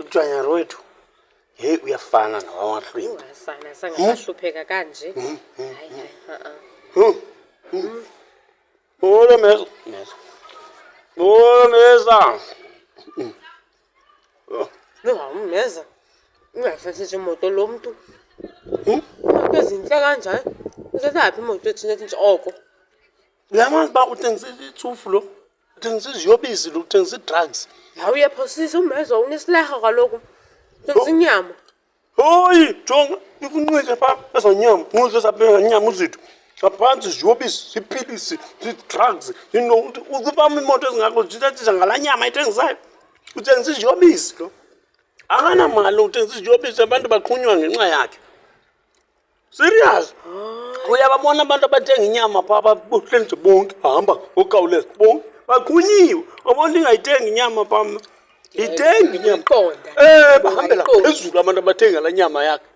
Ujanyari wethu, heyi, uyafana nawamahlwempu. Ungasana sangasahlupheka kanje. Hayi, hayi, ha-a. Molo meza. Meza. Molo meza. Oh. Ungawumeza. Ungafasisi imoto lo mntu. Imoto ezintle kanjani? Uthathaphi imoto etshintsha oko? Uyamazi uba uthengisa itsufu lo? Uthengisa iziyobisi lo, uthengisa ii-drugs. Hayi, uyaphosisa umeza, unesilarha kaloku. Uthengisa inyama. Hoyi, jonga, ikunqike phaa ezaa nyama, nqike zapha ezaa nyama uzithu. Ngaphantsi ziyobisi, ziipilisi, zii-drugs, yinto. Ucifama iimoto ezingako zitshintshatshintsha ngalaa nyama ayithengisayo. Uthengisa iziyobisi lo. Akanamali, uthengisa iziyobisi, abantu baqhunywa ngenxa yakhe. Serious. Uyababona abantu abathenga inyama phaa, babuhleli nje bonke, hamba ngokukhawuleza bonke baqhunyiwe. Wabona ndingayithengi inyama phaa mna. Ndiyithenga inyama. Uyiqonda. Bahambela Ungayiqondi. phezulu abantu abathenga laa nyama yakhe.